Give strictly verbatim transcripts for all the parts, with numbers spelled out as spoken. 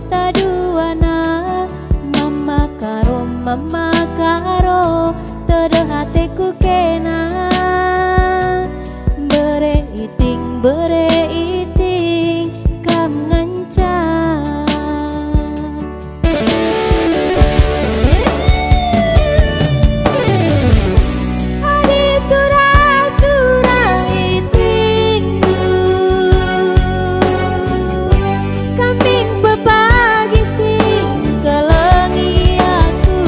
Taduana, Mama Karo, Mama Karo, tedeh ateku kena. Bere iting, bere iting, kam ngenca. Adi sura-sura itingku, kam min pepagi si kelengi aku.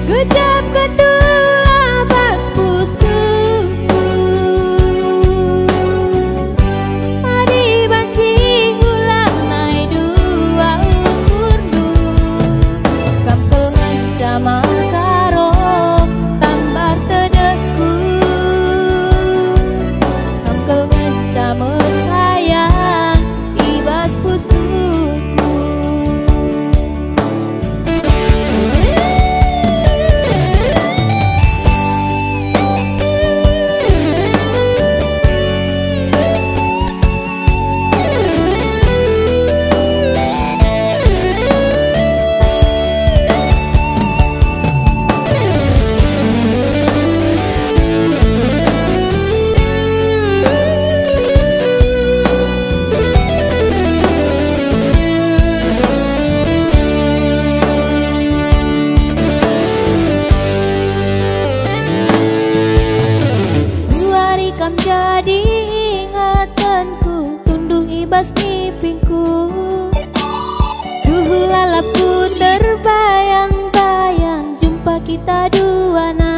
Gejapken dula bas pusuhku. Adi banci ulang nai dua ukurndu, kam kal ngenca Mama Karo, tambar tedehku. Kam kal ngenca mesayang i bas pusuhku. Suari kam jadi ingetenku, tunduh i bas nipingku. Tuhu lalapku terbayang-bayang, jumpa kita duana.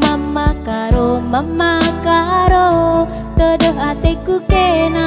Mama Karo, Mama Karo, tedeh ateku kena.